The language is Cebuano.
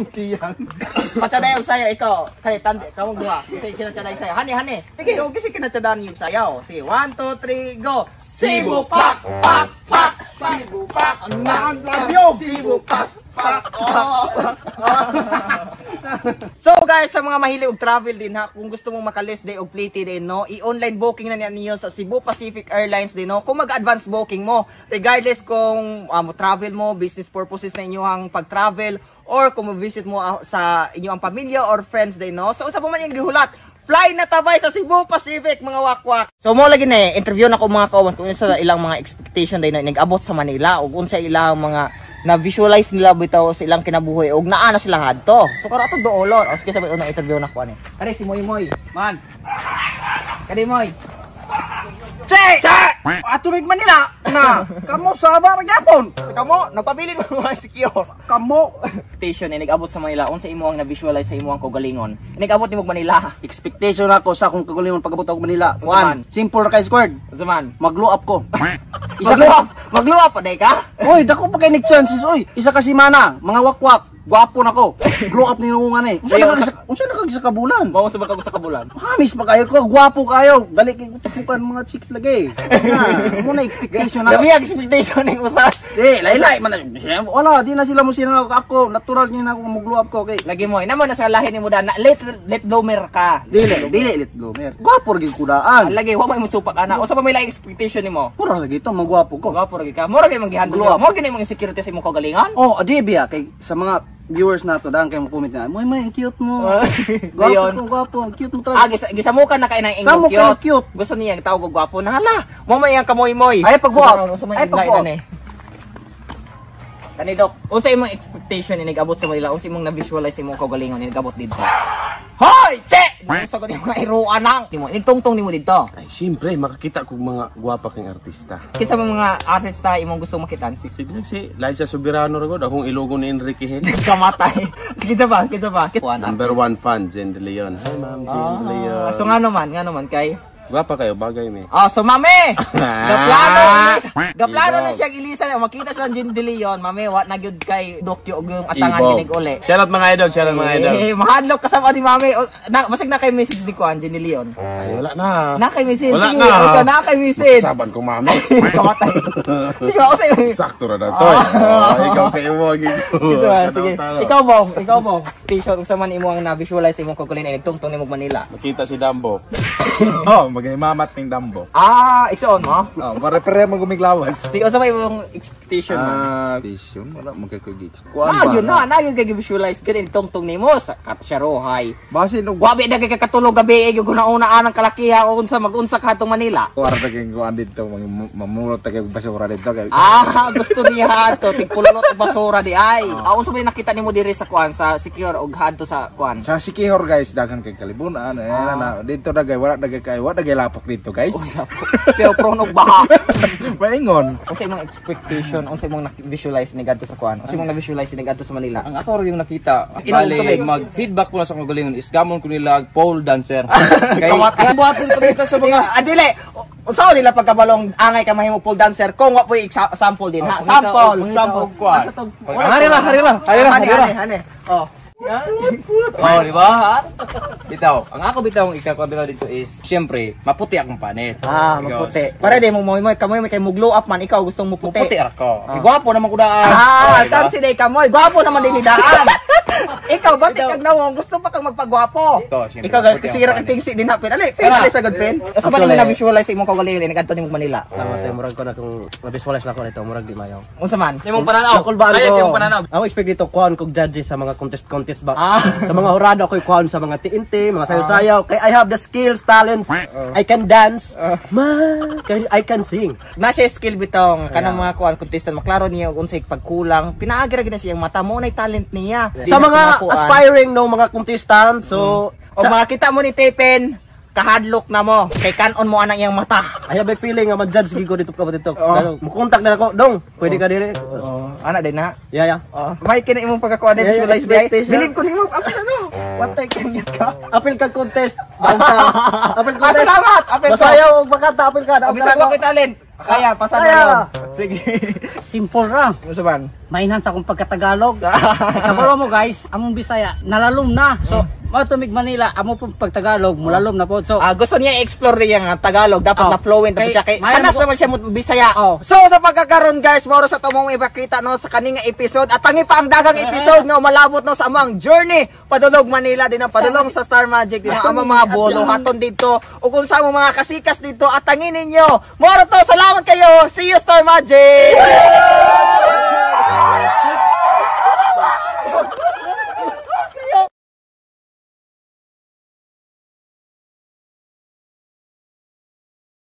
Tiyang. Patsaday og sayaw ikaw. Kay tande kamo duha. Kasi kinatsaday sayaw. Hani hani. Sige, okay si kinatsadan yung sayaw. Sige, 1 2 3 go. Cebu pak pak pak. Cebu pak. Naan labyo. Cebu pak pak. Oh. So guys, sa mga mahilig og travel din ha, kung gusto mong makalist day og plate din no, i-online booking na niya niyo sa Cebu Pacific Airlines din no. Kung mag-advance booking mo, regardless kung mo travel mo, business purposes na inyong pag-travel or kung mo-visit mo sa inyong pamilya or friends din no. So usa pa man yung gihulat, fly na tabay sa Cebu Pacific, mga wakwak. So mo lagi na eh, interview na ko mga kauban kung unsa ilang mga expectation day na nag-abot sa Manila ug unsa ilang mga na-visualize nila bitaw sa ilang kinabuhi og naa na sila hadto. So karon ato doolon. O sige, sabay unang interview na ko ani. Kani si Moy Moy. Man. Kani Moy. Che! Che! Ato mig Manila na. Kamo sa ba gyapon. Sa kamo nagpabilin mo mga secure. Kamo. Expectation ni nag-abot sa Manila, unsa imo ang na-visualize sa imong kaugalingon? Nag-abot nimo og Manila. Expectation ako sa akong kagalingon pag-abot ako Manila. Unsa man? One, simple ra kay squared. Unsa man? Mag-glow up ko. Isa Magluap, magluap pa day ka? Oy, dako pa kay Nick chances oy. Isa ka semana, mga wakwak. Gwapo na ko. Glow up ni nungan eh. Unsa na kag unsa na kag sa kabulan? Mao sa kag sa kabulan. Hamis pa kayo ko, gwapo kayo. Dali kay tupukan mga chicks lagi. Na, mo na expectation na. Labi ang expectation ning usa. Di, laylay man. Wala, di na sila mo sila ako. Natural ni na ako mo-glow up ko kay. Lagi mo, namo na sa lahi nimo da, na late late bloomer ka. Dili, dili late bloomer. Gwapo ra gyud kudaan. Lagi wa may musupak ana. Usa pa may laing expectation nimo? Mura lagi to, magwapo ko. Gwapo ra gyud ka. Mura gyud mong gihandle. Glow up. Mo gyud imong insecurity sa imong kaugalingon. Oh, adi biya kay sa mga viewers nato daan kay mo comment na. Moy moy, ang cute mo. Gwapo Dayon. ko, gwapo, ang cute mo Ah, talaga. gisamukan na kay nang ingon Samok cute. kayo, cute. Gusto niya ang tawag og gwapo na hala. Mo may ang kamoy-moy. Ay, pag-buot. Ay, Ay, pag-buot. Kani Dok, unsa imong expectation ni nag-abot sa Manila? Unsa imong na-visualize sa imong kaugalingon ni nag-abot didto? Hoy, che! Unsa ko nimo iruan nang? Nimo, nigtungtong nimo didto. Ay, siyempre, makakita kong mga gwapa kang artista. Kinsa man mga artista imong gusto makita? Si Sige, si Liza Soberano ra gud, akong ilogo ni Enrique Hill. kamatay. Sige ba? Kinsa ba? Kinsa Number one fan, Jen De Leon. Hi, ma'am, Jen De Leon. Ah, so nga naman kay Gwapa kayo, bagay me. Ah, so mame! Gaplano Elisa. Gaplano na siyang Elisa. Makita sa Jin De Leon, mame, wa na gyud kay Dokyo og yung atangan Ibog. ginig uli. Shoutout mga idol, shoutout mga idol. Eh, mahadlok kasama ni mame. O, na, masig na kay message ni Kuan, Jin De Leon. Ay, wala na. Na kay message. Wala Sige, na. o, na kay message. Saban ko, mami. Kamatay. Sige, ako sa'yo. Sakto ra na to. Oh, ikaw kayo mo. Sige, sige. Ikaw, Bong. Ikaw, Bong. Station, unsa man imo ang na-visualize imong kaugalingon ay nagtungtong nimo Manila. Makita si Dambo. Oh, magahimamat ning dambo. Ah, igsoon mo? Oh, pare pare mo gumiglawas. Sige, unsa may imong expectation mo? Ah, vision wala mo kay kay Ah, yun na, na yun kay visualize gani tungtong nimo sa Sharohay. Base no Wabi na kay kakatulog gabi eh, yung una anang kalakiha o unsa magunsa ka atong Manila. kuwar ta kay kuan dito, mamulot ta kay basura dito kay. Ah, gusto niya ato tigpulot og basura di ay. Ah, unsa may nakita nimo diri sa kuan sa secure og hadto sa kuan? Sa Sikihor guys, daghan kay kalibunan. Eh, na, dito na gay wala dagay kay wala dagay lapok dito guys. Pero prone og baha. Maingon. Unsa imong expectation, unsa imong na-visualize ni gadto sa kuan? Unsa imong na-visualize ni gadto sa Manila? Ang ako rin yung nakita, Inom bale, tubig. mag-feedback ko na sa akong galingon is gamon ko nila pole dancer. Kay buhaton pa kita sa mga Ah, dili. Unsa nila pagkabalong angay ka mahimo pole dancer kung wa po'y sample din ha. Sample, sample. Hari ra, hari ra, hari ra, Hane, hari ra. hane, hane. Oh. Oh, di ba? Bitaw, ang ako bitaw ang ikaw bitaw dito is, siyempre, maputi akong panit. Ah, maputi. Para di mo mo mo kamoy may kay mo glow up man ikaw gustong mo puti. Maputi ako. Ah. Gwapo naman ko daan. Ah, Oh, di ba? tansi day kamoy. Gwapo naman din ni daan. Ikaw ba kag nawong gusto pa kang magpagwapo? Ikaw, siyempre, Ikaw maputi ang sira kang panit. tingsi din hapin. Ali, pin ali sa good pen. Sa ba nimo na visualize imong kaugalingon ni kadto nimo Manila? Tama tayo, murag ko na kung na-visualize na ko nito, murag di mayaw. Unsa man? Imong pananaw. Nakulbaan Ayun, ko. imong pananaw. Ako expect dito kuan kog judges sa mga contest contest ba. Ah. Sa mga hurado ako kuan sa mga TNT, mga sayaw-sayaw. Kay I have the skills, talents. I can dance. Ma, kay I can sing. Na siya skill bitong kanang mga kuan contestant maklaro niya og unsay pagkulang. Pinaagi ra gid na siyang mata mo nay talent niya. Sa mga kuan. aspiring no mga contestant, so O makita mo ni Tepen, Kahadlok na mo kay kanon mo anang iyang mata. I have a feeling nga ma-judge gid ko dito ka ba dito. Mo-contact na ako, dong. Pwede ka dire. Oh, ana din na. Yeah. Oh. May kini imong pagkakuha din Yeah, visualize day. expectation. Bilib ko nimo apil ano. What take kan ka? Apil ka contest. Daog ka. Apil Ah, contest. salamat. Apil ko. Masayaw og makanta apil ka. Daog ka Bisan ako. ko talent. Kaya pasada Kaya. yun. Sige. Simple ra. Ano man? Mainhan sa akong pagkatagalog. Kay kabalo mo guys, among Bisaya nalalom na. So, mao tumig Manila, amo pong pagtagalog, mulalom na po. So, Ah, gusto niya i-explore niya nga Tagalog, dapat Oh. na fluent tapos Kay- siya kay mayan kanas ko- naman siya mo Bisaya. Oh. So sa pagkakaroon guys, moro sa tumong ipakita no sa kaninga episode at tangi pa ang dagang episode nga umalabot no sa among journey padulog Manila din ang padulong sa Star Magic din ang among mga bolo haton dito o kung sa among mga kasikas dito at tangi ninyo. Moro to, salamat kayo. See you, Star Magic.